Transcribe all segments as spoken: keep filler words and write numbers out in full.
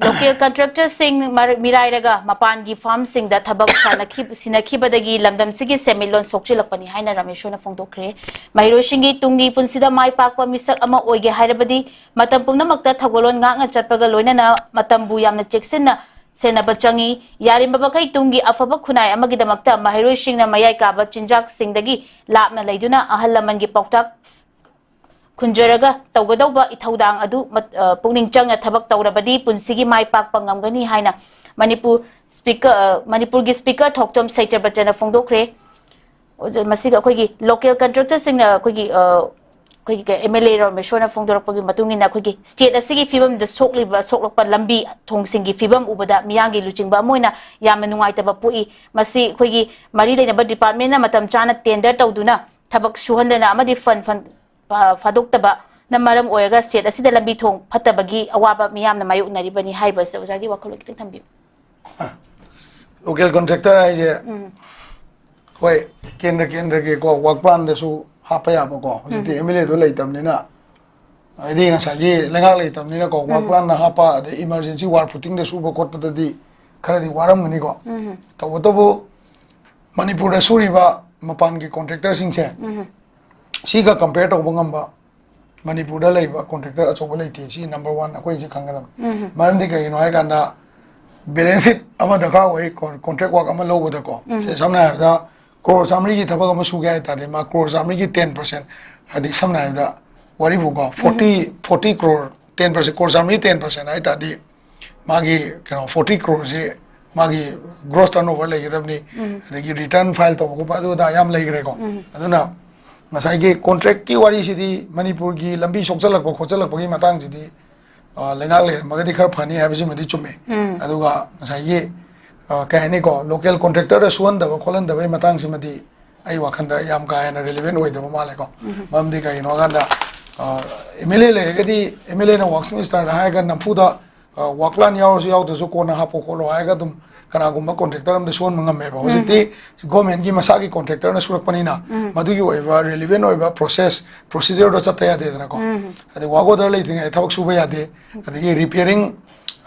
Local ꯀꯟꯇ꯭ꯔꯦꯛꯇꯔꯁꯤꯡ ꯃꯔ- ꯃꯤꯔꯥꯏꯔꯒ ꯃꯄꯥꯟꯒꯤ ꯐꯥꯔꯝꯁꯤꯡꯗ ꯊꯕꯛ ꯁꯥꯟꯅꯈꯤ- ꯁꯤꯟꯅꯈꯤꯕꯗꯒꯤ ꯂꯝꯗꯝꯁꯤꯒꯤ ꯁꯦꯟꯃꯤꯠꯂꯣꯟ ꯁꯣꯛꯆꯤꯜꯂꯛꯄꯅꯤ ꯍꯥꯏꯅ ꯔꯥꯃꯦꯁꯣꯔꯅ ꯐꯣꯡꯗꯣꯛꯈ꯭ꯔꯦ꯫ ꯃꯍꯩꯔꯣꯏꯁꯤꯡꯒꯤ ꯇꯨꯡꯒꯤ ꯄꯨꯟꯁꯤꯗ ꯃꯥꯏ ꯄꯥꯛꯄ ꯃꯤꯁꯛ ꯑꯃ ꯑꯣꯏꯒꯦ ꯍꯥꯏꯔꯕꯗꯤ ꯃꯇꯝ ꯄꯨꯝꯅꯃꯛꯇ ꯊꯧꯒꯜꯂꯣꯟ ꯉꯥꯛꯅ ꯆꯠꯄꯒ ꯂꯣꯏꯅꯅ ꯃꯇꯝꯕꯨ ꯌꯥꯝꯅ ꯆꯦꯛꯁꯤꯟꯅ ꯁꯦꯟꯅꯕ ꯆꯪꯏ꯫ ꯌꯥꯔꯤꯕ ꯃꯈꯩ ꯇꯨꯡꯒꯤ ꯑꯐꯕ ꯈꯨꯟꯅꯥꯏ ꯑꯃꯒꯤꯗꯃꯛꯇ ꯃꯍꯩꯔꯣꯏꯁꯤꯡꯅ ꯃꯌꯥꯏ ꯀꯥꯕ ꯆꯤꯟꯖꯥꯛꯁꯤꯡꯗꯒꯤ ꯂꯥꯞꯅ ꯂꯩꯗꯨꯅ ꯑꯍꯜ ꯂꯃꯟꯒꯤ ꯄꯥꯎꯇꯥꯛ ꯈꯨꯟꯖꯔꯒ ꯇꯧꯒꯗꯧꯕ ꯏꯊꯧꯗꯥꯡ ꯑꯗꯨ ꯃꯠ- ꯑ, ꯄꯨꯛꯅꯤꯡ ꯆꯪꯅ ꯊꯕꯛ ꯇꯧꯔꯕꯗꯤ ꯄꯨꯟꯁꯤꯒꯤ ꯃꯥꯏ ꯄꯥꯛꯄ ꯉꯝꯒꯅꯤ ꯍꯥꯏꯅ ꯃꯅꯤꯄꯨꯔ ꯁ꯭ꯄꯤꯀꯔ, ꯑ, ꯃꯅꯤꯄꯨꯔꯒꯤ ꯁ꯭ꯄꯤꯀꯔ ꯊꯣꯛꯆꯣꯝ ꯁꯩꯇ꯭ꯔꯕꯇꯅ ꯐꯣꯡꯗꯣꯛꯈ꯭ꯔꯦ꯫ ꯑꯣꯖꯥ, ꯃꯁꯤꯒ ꯑꯩꯈꯣꯏꯒꯤ ꯂꯣꯀꯦꯜ ꯀꯟꯇ꯭ꯔꯦꯛꯇꯔꯁꯤꯡꯅ ꯑꯩꯈꯣꯏꯒꯤ, ꯑ, ꯑꯩꯈꯣꯏꯒꯤ ꯑꯦꯝ ꯑꯦꯜ ꯑꯦ ꯔꯥꯃꯦꯁꯣꯔꯅ ꯐꯣꯡꯗꯣꯔꯛꯄꯒꯤ ꯃꯇꯨꯡ ꯏꯟꯅ ꯑꯩꯈꯣꯏꯒꯤ ꯁ꯭ꯇꯦꯠ ꯑꯁꯤꯒꯤ ꯐꯤꯕꯝꯗ ꯁꯣꯛꯂꯤꯕ, ꯁꯣꯛꯂꯛꯄ ꯂꯝꯕꯤ ꯊꯣꯡꯁꯤꯡꯒꯤ ꯐꯤꯕꯝ ꯎꯕꯗ ꯃꯤꯌꯥꯝꯒꯤ ꯂꯨꯆꯤꯡꯕ ꯑꯃ ꯑꯣꯏꯅ ꯌꯥꯝꯅ ꯅꯨꯡꯉꯥꯏꯇꯕ ꯄꯣꯛꯏ꯫ ꯃꯁꯤ ꯑꯩꯈꯣꯏꯒꯤ ꯃꯔꯤ ꯂꯩꯅꯕ ꯗꯤꯄꯥꯔꯠꯃꯦꯟꯅ ꯃꯇꯝ ꯆꯥꯅ ꯇꯦꯟꯗꯔ ꯇꯧꯗꯨꯅ ꯊꯕꯛ ꯁꯨꯍꯟꯗꯅ ꯑꯃꯗꯤ ꯐꯟ, ꯐꯟ, ꯐꯥ-, ꯐꯥꯗꯣꯛꯇꯕꯅ ꯃꯔꯝ ꯑꯣꯏꯔꯒ ꯁ꯭ꯇꯦꯠ ꯑꯁꯤꯗ ꯂꯝꯕꯤ ꯊꯣꯡ ꯐꯠꯇꯕꯒꯤ ꯑꯋꯥꯕ ꯃꯤꯌꯥꯝꯅ ꯃꯥꯌꯣꯛꯅꯔꯤꯕꯅꯤ ꯍꯥꯏꯔꯤꯕ ꯑꯁꯤꯗ ꯑꯣꯖꯥꯒꯤ ꯋꯥꯈꯜꯂꯣꯟ ꯈꯤꯇꯪ ꯊꯝꯕꯤꯌꯨ꯫ ꯂꯣꯀꯦꯜ ꯀꯟꯇ꯭ꯔꯦꯛꯇꯔ ꯍꯥꯏꯁꯦ ꯍꯣꯏ, ꯀꯦꯟꯗ꯭ꯔ ꯀꯦꯟꯗ꯭ꯔꯒꯤꯀꯣ ꯋꯥꯔꯛ ꯄ꯭ꯂꯥꯟꯗꯁꯨ ꯍꯥꯞꯄ ꯌꯥꯕꯀꯣ꯫ ꯍꯧꯖꯤꯛꯇꯤ ꯑꯦꯝ ꯑꯦꯜ ꯑꯦꯗꯣ ꯂꯩꯇꯕꯅꯤꯅ, ꯍꯥꯏꯗꯤ ꯉꯁꯥꯏꯒꯤ ꯂꯩꯉꯥꯛ ꯂꯩꯇꯕꯅꯤꯅꯀꯣ, ꯋꯥꯔꯛ ꯄ꯭ꯂꯥꯟꯅ ꯍꯥꯞꯄ ꯑꯗꯩ ꯏꯃꯥꯔꯖꯦꯟꯁꯤ ꯋꯥꯔ ꯐꯨꯇꯤꯡꯗ ꯁꯨꯕ ꯈꯣꯠꯄꯗꯗꯤ ꯈꯔꯗꯤ ꯋꯥꯔꯝꯒꯅꯤꯀꯣ꯫ ꯇꯧꯕꯇꯕꯨ ꯃꯅꯤꯄꯨꯔꯗ ꯁꯨꯔꯤꯕ ꯃꯄꯥꯟꯒꯤ ꯀꯣꯟꯇ꯭ꯔꯦꯛꯇꯔꯁꯤꯡꯁꯦ ꯁꯤꯒ ꯀꯝꯄꯦꯌꯔ ꯇꯧꯕ ꯉꯝꯕ ꯃꯅꯤꯄꯨꯔꯗ ꯂꯩꯕ ꯀꯣꯟꯇ꯭ꯔꯦꯛꯇꯔ ꯑꯆꯧꯕ ꯂꯩꯇꯦ꯫ ꯁꯤ ꯅꯝꯕꯔ ꯋꯥꯟ ꯑꯩꯈꯣꯏꯁꯦ ꯈꯪꯒꯗꯕꯅꯤ꯫ ꯃꯔꯝꯗꯤ ꯀꯩꯒꯤꯅꯣ ꯍꯥꯏ ꯀꯥꯟꯗ ꯕꯦꯂꯦꯟꯁ ꯁꯤꯠ ꯑꯃ ꯗꯔꯀꯥꯔ ꯑꯣꯏ꯫ ꯀꯣꯟꯇ꯭ꯔꯦꯛ ꯋꯥꯔꯛ ꯑꯃ ꯂꯧꯕꯗꯀꯣ, ꯁꯦ ꯁꯝꯅ ꯍꯥꯏꯔꯕꯗ ꯀ꯭ꯔꯣꯔ ꯆꯥꯃꯔꯤꯒꯤ ꯊꯕꯛ ꯑꯃ ꯁꯨꯒꯦ ꯍꯥꯏ ꯇꯥꯔꯗꯤ ꯃꯥ ꯀ꯭ꯔꯣꯔ ꯆꯥꯃꯔꯤꯒꯤ ꯇꯦꯟ ꯄꯥꯔꯁꯦꯟ, ꯍꯥꯏꯗꯤ ꯁꯝꯅ ꯍꯥꯏꯔꯕꯗ ꯋꯥꯔꯤꯕꯨꯀꯣ, forty forty crore, ten percent, crore ꯆꯥꯃꯔꯤ ꯇꯦꯟ ꯄꯥꯔꯁꯦꯟ ꯍꯥꯏ ꯇꯥꯔꯗꯤ ꯃꯥꯒꯤ ꯀꯩꯅꯣ ꯐꯣꯔꯇꯤ ꯀ꯭ꯔꯣꯔꯁꯤ ꯃꯥꯒꯤ ꯒ꯭ꯔꯣꯁ ꯇꯔꯟ ꯑꯣꯚꯔ ꯂꯩꯒꯗꯕꯅꯤ꯫ ꯑꯗꯒꯤ ꯔꯤꯇꯔꯟ ꯐꯥꯏꯜ ꯇꯧꯕ ꯈꯣꯠꯄ ꯑꯗꯨ ꯑꯗꯥ ꯌꯥꯝ ꯂꯩꯈ꯭ꯔꯦꯀꯣ꯫ ꯑꯗꯨꯅ ꯉꯁꯥꯏꯒꯤ ꯀꯣꯟꯇ꯭ꯔꯦꯛꯀꯤ ꯋꯥꯔꯤꯁꯤꯗꯤ ꯃꯅꯤꯄꯨꯔꯒꯤ ꯂꯝꯕꯤ ꯁꯣꯛꯆꯜꯂꯛꯄ ꯈꯣꯠꯆꯜꯂꯛꯄꯒꯤ ꯃꯇꯥꯡꯁꯤꯗꯤ, ꯑ, ꯂꯩꯉꯥꯛ ꯂꯩꯔꯝꯃꯒꯗꯤ ꯈꯔ ꯐꯅꯤ ꯍꯥꯏꯕꯁꯤꯃꯗꯤ ꯆꯨꯝꯃꯦ꯫ ꯑꯗꯨꯒ ꯉꯁꯥꯏꯒꯤ, ꯑ, ꯀꯩ ꯍꯥꯏꯅꯤꯀꯣ, ꯂꯣꯀꯦꯜ ꯀꯣꯟꯇ꯭ꯔꯦꯛꯇꯔꯗ ꯁꯨꯍꯟꯗꯕ ꯈꯣꯠꯍꯟꯗꯕꯒꯤ ꯃꯇꯥꯡꯁꯤꯃꯗꯤ ꯑꯩ ꯋꯥꯈꯜꯗ ꯌꯥꯝ ꯀꯥ ꯍꯦꯟꯅ ꯔꯦꯂꯤꯚꯦꯟ ꯑꯣꯏꯗꯕ ꯃꯥꯜꯂꯦꯀꯣ꯫ ꯃꯔꯝꯗꯤ ꯀꯩꯒꯤꯅꯣ ꯍꯥꯏꯀꯥꯟꯗ, ꯑꯦꯝ ꯑꯦꯜ ꯑꯦ ꯂꯩꯔꯒꯗꯤ ꯑꯦꯝ ꯑꯦꯜ ꯑꯦꯅ ꯋꯥꯔꯛꯁ ꯃꯤꯅꯤꯁꯇꯔꯗ ꯍꯥꯏꯔꯒ ꯅꯝꯐꯨꯗ, ꯑ, ꯋꯥꯔꯛ ꯄ꯭ꯂꯥꯟ ꯌꯥꯎꯔꯁꯨ ꯌꯥꯎꯗ꯭ꯔꯁꯨ ꯀꯣꯟꯅ ꯍꯥꯞꯄꯣ ꯈꯣꯠꯂꯣ ꯍꯥꯏꯔꯒ ꯑꯗꯨꯝ ꯀꯅꯥꯒꯨꯝꯕ ꯀꯣꯟꯇ꯭ꯔꯦꯛꯇꯔ ꯑꯃꯗ ꯁꯨꯍꯟꯕ ꯉꯝꯃꯦꯕ꯫ ꯍꯧꯖꯤꯛꯇꯤ ꯒꯣꯔꯃꯦꯟꯒꯤ ꯃꯁꯥꯒꯤ ꯀꯣꯟꯇ꯭ꯔꯦꯛꯇꯔꯅ ꯁꯨꯔꯛꯄꯅꯤꯅ ꯃꯗꯨꯒꯤ ꯑꯣꯏꯕ ꯔꯦꯂꯤꯚꯦꯟ ꯑꯣꯏꯕ ꯄ꯭ꯔꯣꯁꯦꯁ, ꯄ꯭ꯔꯣꯁꯤꯗꯔꯗꯣ ꯆꯠꯇ ꯌꯥꯗꯦꯗꯅꯀꯣ꯫ ꯑꯗꯩ ꯋꯥꯔꯛ ꯑꯣꯔꯗꯔ ꯂꯩꯇ꯭ꯔꯤꯉꯩꯗ ꯊꯕꯛ ꯁꯨꯕ ꯌꯥꯗꯦ꯫ ꯑꯗꯒꯤ ꯔꯤꯄꯤꯌꯔꯤꯡ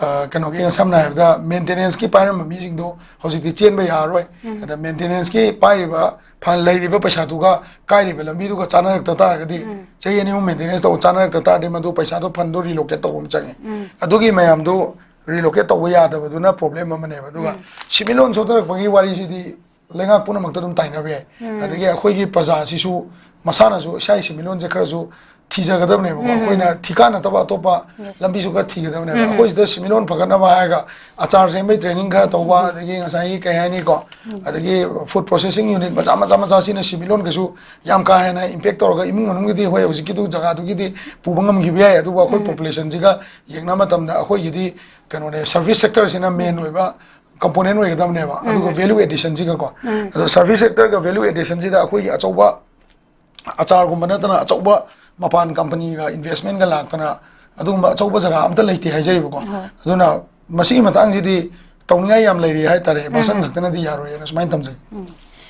ꯑ, ꯀꯩꯅꯣꯒꯤ, ꯁꯝꯅ ꯍꯥꯏꯔꯕꯗ, ꯃꯦꯟꯇꯦꯅꯦꯟꯁꯀꯤ ꯄꯥꯏꯔꯝꯕ ꯃꯤꯁꯤꯡꯗꯣ ꯍꯧꯖꯤꯛꯇꯤ ꯆꯦꯟꯕ ꯌꯥꯔꯔꯣꯏ꯫ ꯑꯗ ꯃꯦꯟꯇꯦꯅꯦꯟꯁꯀꯤ ꯄꯥꯏꯔꯤꯕ ꯐ-, ꯂꯩꯔꯤꯕ ꯄꯩꯁꯥꯗꯨꯒ ꯀꯥꯏꯔꯤꯕ ꯂꯝꯕꯤꯗꯨꯒ ꯆꯥꯟꯅꯔꯛꯇ ꯇꯥꯔꯒꯗꯤ, ꯆꯍꯤ ꯑꯅꯤ ꯑꯍꯨꯝ ꯃꯦꯟꯇꯦꯅꯦꯟꯁ ꯇꯧꯕ ꯆꯥꯟꯅꯔꯛꯇ ꯇꯥꯔꯗꯤ, ꯃꯗꯨ ꯄꯩꯁꯥꯗꯣ, ꯐꯟꯗꯣ ꯔꯤꯂꯣꯀꯦꯠ ꯇꯧꯕ ꯑꯃ ꯆꯪꯉꯤ꯫ ꯑꯗꯨꯒꯤ ꯃꯌꯥꯝꯗꯨ ꯔꯤꯂꯣꯀꯦꯠ ꯇꯧꯕ ꯌꯥꯗꯕꯗꯨꯅ ꯄ꯭ꯔꯣꯕ꯭ꯂꯦꯝ ꯑꯃꯅꯦꯕ꯫ ꯑꯗꯨꯒ ꯁꯤꯃꯤꯠꯂꯣꯟ ꯁꯣꯛꯊꯔꯛꯄꯒꯤ ꯋꯥꯔꯤꯁꯤꯗꯤ ꯂꯩꯉꯥꯛ ꯄꯨꯝꯅꯃꯛꯇ ꯑꯗꯨꯝ ꯇꯥꯏꯅꯕ ꯌꯥꯏ꯫ ꯑꯗꯒꯤ ꯑꯩꯈꯣꯏꯒꯤ ꯄ꯭ꯔꯖꯥꯁꯤꯁꯨ ꯃꯁꯥꯅꯁꯨ ꯏꯁꯥꯒꯤ ꯁꯤꯃꯤꯠꯂꯣꯟꯁꯦ ꯈꯔꯁꯨ ꯊꯤꯖꯒꯗꯕꯅꯦꯕꯀꯣ꯫ ꯑꯩꯈꯣꯏꯅ ꯊꯤꯀꯥ ꯅꯠꯇꯕ ꯑꯇꯣꯞꯄ ꯂꯝꯕꯤꯁꯨ ꯈꯔ ꯊꯤꯒꯗꯕꯅꯦꯕ꯫ ꯑꯩꯈꯣꯏ ꯁꯤꯗ ꯁꯤꯃꯤꯠꯂꯣꯟ ꯐꯒꯠꯅꯕ ꯍꯥꯏꯔꯒ ꯑꯆꯥꯔ ꯁꯦꯝꯕꯒꯤ ꯇ꯭ꯔꯦꯅꯤꯡ ꯈꯔ ꯇꯧꯕ, ꯑꯗꯒꯤ ꯉꯁꯥꯏꯒꯤ, ꯀꯩ ꯍꯥꯏꯅꯤꯀꯣ, ꯑꯗꯒꯤ ꯐꯨꯗ ꯄ꯭ꯔꯣꯁꯦꯁꯤꯡ ꯌꯨꯅꯤꯠ ꯃꯆꯥ ꯃꯆꯥ ꯃꯆꯥꯁꯤꯅ ꯁꯤꯃꯤꯠꯂꯣꯟ ꯀꯩꯁꯨ ꯌꯥꯝ ꯀꯥ ꯍꯦꯟꯅ ꯏꯝꯄꯦꯛ ꯇꯧꯔꯒ, ꯏꯃꯨꯡ ꯃꯅꯨꯡꯒꯤꯗꯤ ꯍꯣꯏ, ꯍꯧꯖꯤꯛꯀꯤꯗꯨ ꯖꯒꯥꯗꯨꯒꯤꯗꯤ ꯄꯨꯕ ꯉꯝꯈꯤꯕ ꯌꯥꯏ, ꯑꯗꯨꯕꯨ ꯑꯩꯈꯣꯏ ꯄꯣꯄꯨꯂꯦꯁꯟꯁꯤꯒ ꯌꯦꯡꯅꯕ ꯃꯇꯝꯗ ꯑꯩꯈꯣꯏꯒꯤꯗꯤ, ꯀꯩꯅꯣꯅꯦ, ꯁꯔꯚꯤꯁ ꯁꯦꯛꯇꯔꯁꯤꯅ ꯃꯦꯟ ꯑꯣꯏꯕ ꯀꯝꯄꯣꯅꯦꯟ ꯑꯣꯏꯒꯗꯕꯅꯦꯕ꯫ ꯑꯗꯨꯒ ꯚꯦꯂꯨ ꯑꯦꯗꯤꯁꯟꯁꯤꯒꯀꯣ꯫ ꯑꯗꯣ ꯁꯔꯚꯤꯁ ꯁꯦꯛꯇꯔꯒ ꯚꯦꯂꯨ ꯑꯦꯗꯤꯁꯟꯁꯤꯗ ꯑꯩꯈꯣꯏꯒꯤ ꯑꯆꯧꯕ, ꯑꯆꯥꯔꯒꯨꯝꯕ ꯅꯠꯇꯅ ꯑꯆꯧꯕ ꯃꯄꯥꯟ ꯀꯝꯄꯅꯤꯒ ꯏꯟꯚꯦꯁꯃꯦꯟꯒ ꯂꯥꯛꯇꯅ ꯑꯗꯨꯒꯨꯝꯕ ꯑꯆꯧꯕ ꯖꯒꯥ ꯑꯝꯇ ꯂꯩꯇꯦ ꯍꯥꯏꯖꯔꯤꯕꯀꯣ꯫ ꯑꯗꯨꯅ ꯃꯁꯤꯒꯤ ꯃꯇꯥꯡꯁꯤꯗꯤ ꯇꯧꯅꯤꯡꯉꯥꯏ ꯌꯥꯝ ꯂꯩꯔꯤ ꯍꯥꯏꯇꯥꯔꯦ, ꯃꯁꯟ ꯈꯛꯇꯅꯗꯤ ꯌꯥꯔꯣꯏꯅ ꯁꯨꯃꯥꯏꯅ ꯊꯝꯖꯒꯦ꯫